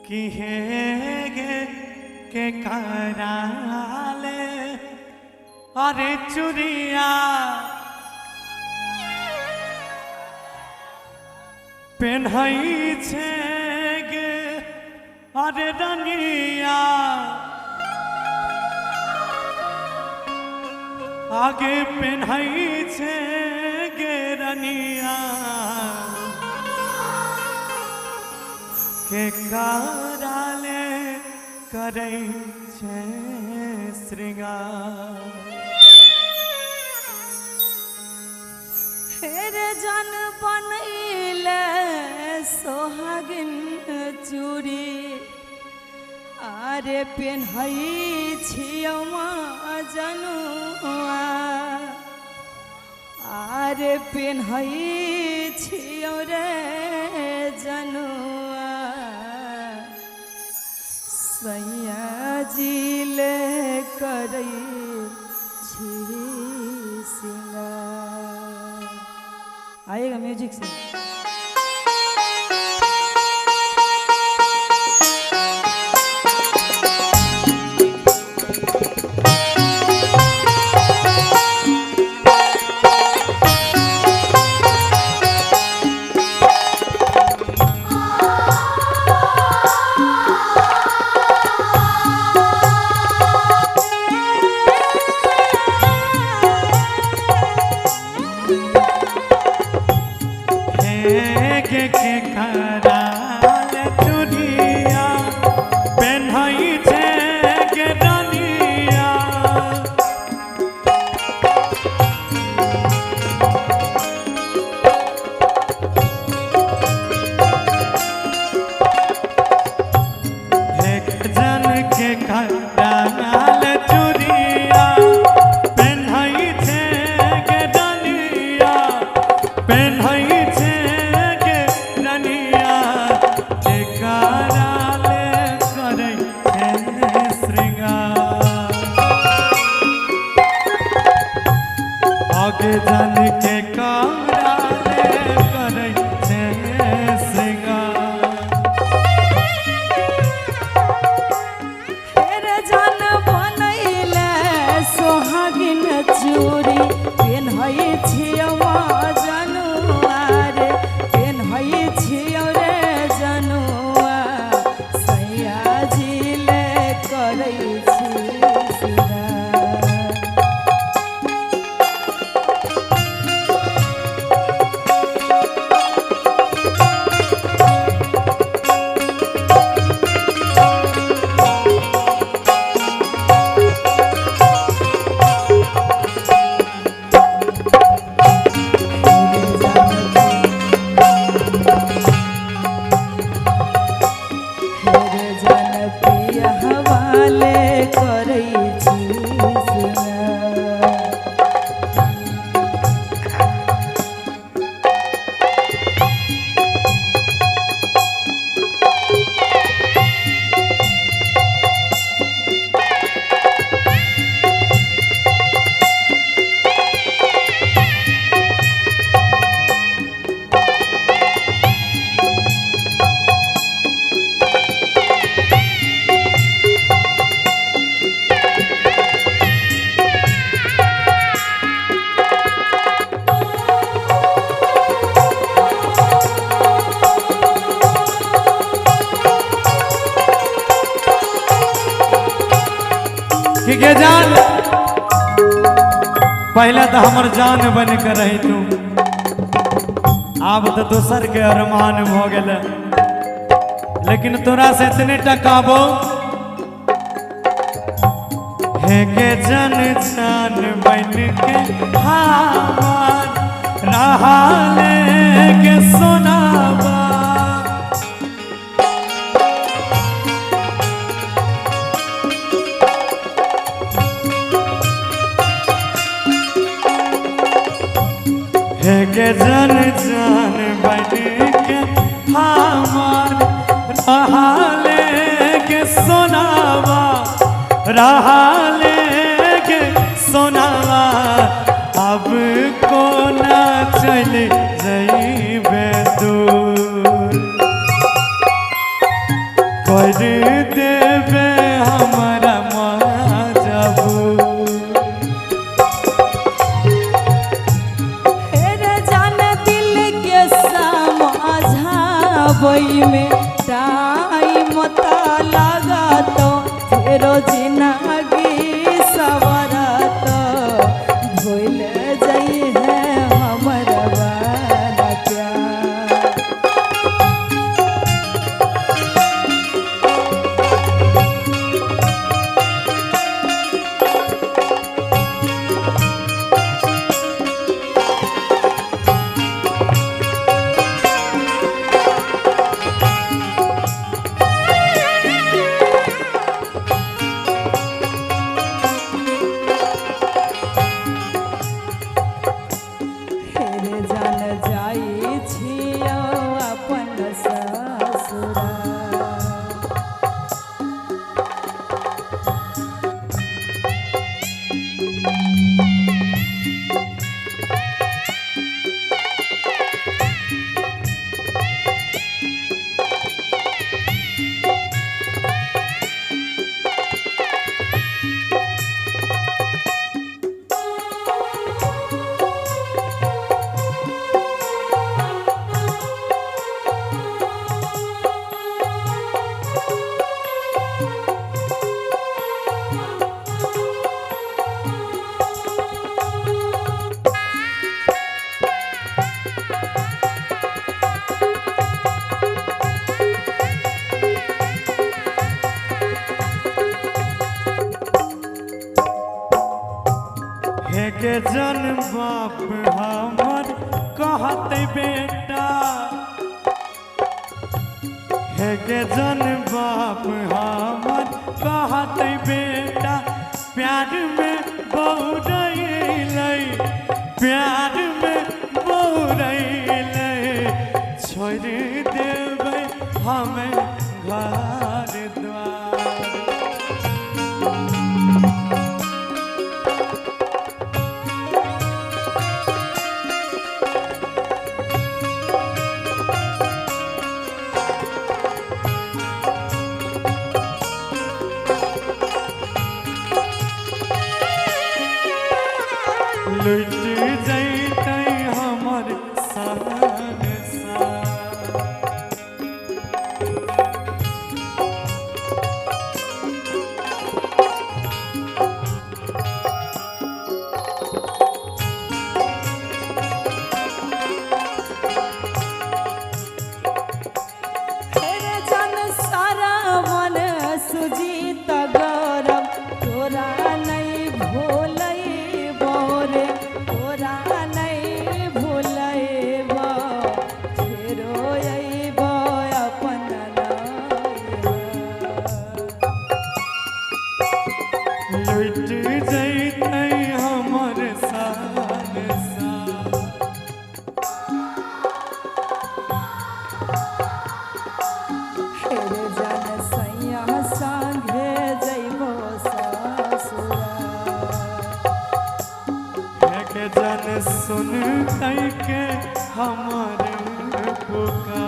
कि हे गे के कराले अरे चुरिया पेन्हई छे गे अरे रंगिया आगे पेन्हई छे गे रनिया के कराले करै छे श्रृंगार। हेर जन बनैले सोहागिन चूड़ी आरे पेन्हई छियौ जनुआ आरे पेन्हई छियौ रे जनुआ सैया जी ले करै छी सिंगार। आइएगा म्यूजिक से। हे के कराले चूड़िया पेन्हई छे गे रनिया हे जन के कराले चूड़िया पेन्हई छे गे रनिया पेन्हई छे गे रनिया के कराले करै छे श्रृंगार। आगे जन के कराले करै छे श्रृंगार। हेर जन बनैले सोहागिन चूड़ी पेन्हई छियौ जनुआ रे पेन्हई छियौ रे जनुआ सैया जी ले करै छी सिंगार। हेर जन पिया हवाले करै छी सिंगार। ठीक है जान, पहले तो हमर जान बन के रही तू, आब तो दोसर के अरमान भ गेल, लेकिन तोरा से इतने टकाबो हे के जन जान बन के हमार रहाले के सोनाबा। हे के जन जान बन के हमार रहाले के सोनावा रहाले के सोनावा अब कोना चल जइबे आबई में टाइम त लागत फेरो जिनगी सवरत भूल जई है हमर वाला प्यार। फेर जान जाइ छियौ अपन ससुरा। हे के जन बाप हमर कहते बेटा, हे के जन बाप हमर कहते बेटा, प्यार में बौरैलै, प्यार में बौरैलै, छोड़ देबै हमें घर द्वार। लुटि जैतै हमर संसार। फेर जन सारा मन सुजीत गौरव तोरा नहीं भूलैबो रे, तोरा नहीं भूलैबो, फेरो अइबो अपन नैहर। लुटि जैतै हमर संसार। फेर जन सैया संगे जइबो ससुरा। हे के जन सुनतै के हमर पुकार।